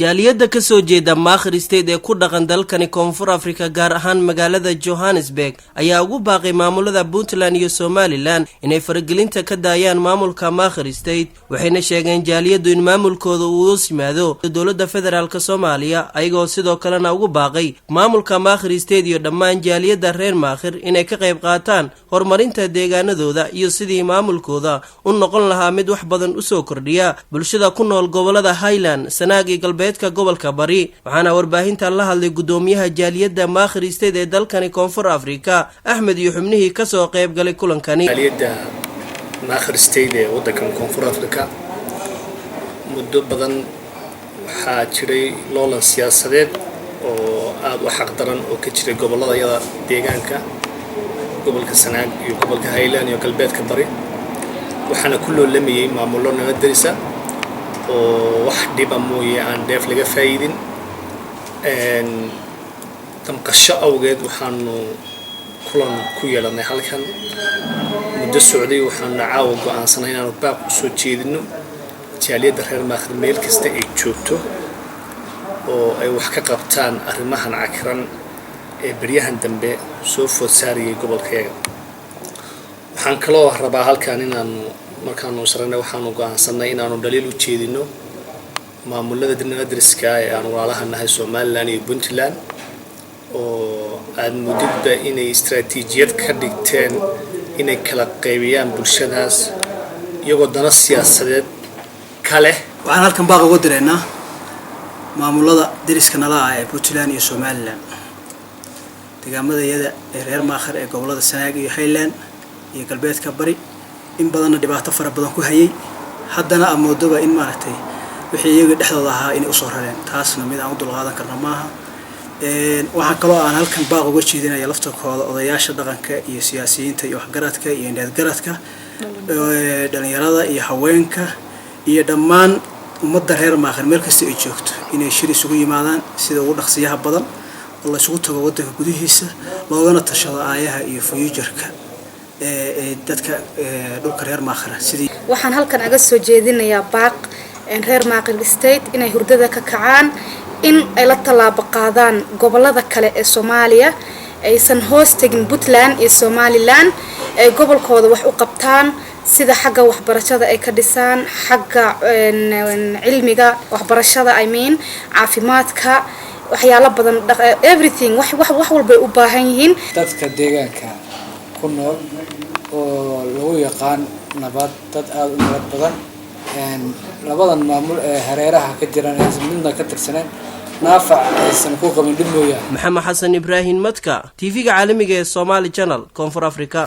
Jaaliyadda ka soo jeeda Maakhir State ee ku dhaqan dalkani Koonfur Afrika, gaar ahaan magaalada Johannesburg, ayaa ugu baaqay maamulada Puntland iyo Somaliland inay faragelinta ka daayaan maamulka Maakhir State. Waxayna sheegeen jaaliyaddu in maamulkooda uu hoos yimaado dowladda federaalka Soomaaliya, ayagoo sidoo kalena ugu baaqay maamulka Maakhir State iyo dhammaan jaaliyadda reer Maakhir inay ka qayb qaataan horumarinta deegaanadooda iyo sidii maamulkooda u noqon lahaa mid wax badan usoo kordhiya bulshada ku nool gobolada Highland, Sanaag iyo galbeedka gobolka Bari. Waxaana warbaahinta la hadlay guddoomiyaha jaaliyadda Maakhir State ee dalkani Koonfur Afrika, Axmed, iyo xubnihii kasoo qayb galay kulankani. Jaaliyadda Maakhir State ee waddankan Koonfur Africa, muddo badan waxaa jiray loolan siyaasadeed oo aada u xaqdaran oo ka jiray gobollada yada deegaanka, gobolka Sanaag iyo gobolka Highland iyo galbeedka Bari. Waxaana ku loolamayay maamullo nala darisa oo wax dhiba mooye aan dheef laga faa'iidin. Damqasho awgeed waxaanu kulan ku yeelanay halkan muddo socday. Waxaanu caawa go-aansanay inaanu baaq usoo jeedino jaaliyadda reer Maakhir meel kasta ay joogto oo ay wax ka qabtaan arrimahan cakiran ee beryahan dambe soo food saarayay gobolkayaga. Waxaan kaloo rabaa halkan inaanu markaanu isragnay, waxaanu go-aansanay inaanu dhaliil u jeedino maamulada nala dariska ee aan walaalaha nahay, Somaliland iyo Puntland, oo aada mudidba inay istaraatiijiyad ka dhigteen inay kala qaybiyaan bulshadaas iyagoo dano siyaasadeed ka leh. Waxaan halkan baaq uga direynaa maamulada dariska nala ah ee Puntland iyo Somaliland, deegaamadayada ee reer Maakhir ee gobolada Sanaag iyo Highland iyo galbeedka Bari in badanna dhibaato fara badan ku hayay, haddana a moodoba in maaragtay wixii iyaga dhexdooda ahaa inay usoo rareen. Taasna mid aan u dulqaadan karna maaha. Waxaa kaloo aan halkan baaq uga jeedinaya laftarkooda odayaasha dhaqanka iyo siyaasiyiinta iyo waxgaradka iyo indheedgaradka, dhalinyarada iyo haweenka iyo dhammaan ummadda reer Maakhir meel kasta ay joogto inay shir isugu yimaadaan sida ugu dhaqsiyaha badan oo la isugu tago waddanka gudihiisa, loogana tashado aayaha iyo future-ka ee dadka dhulka reer Maakhira sidii Waxaan halkan aga soo jeedinayaa baaq reer Maakhir State inay hurdada ka kacaan, in ay la tallaabo qaadaan gobolada kale ee Soomaaliya, aysan hoos tegin Puntland iyo Somaliland, ay gobolkooda wax u qabtaan, sida xagga waxbarashada ay ka dhisaan, xagga cilmiga waxbarashada, I mean caafimaadka, waxyaalo badan, everything, wax walbay u baahan yihiin. Dadka deegaanka ku nool oo lagu yaqaan nabad, dad aada u nabad badan, labadan maamul ee hareeraha ka jiraan aysan midna ka tirsaneen, naafac aysan ku qabin dhib mooyaane. Maxamed Xasan Ibraahim Madka, TV-ga caalamiga ee Somali Channel, Koonfur Africa.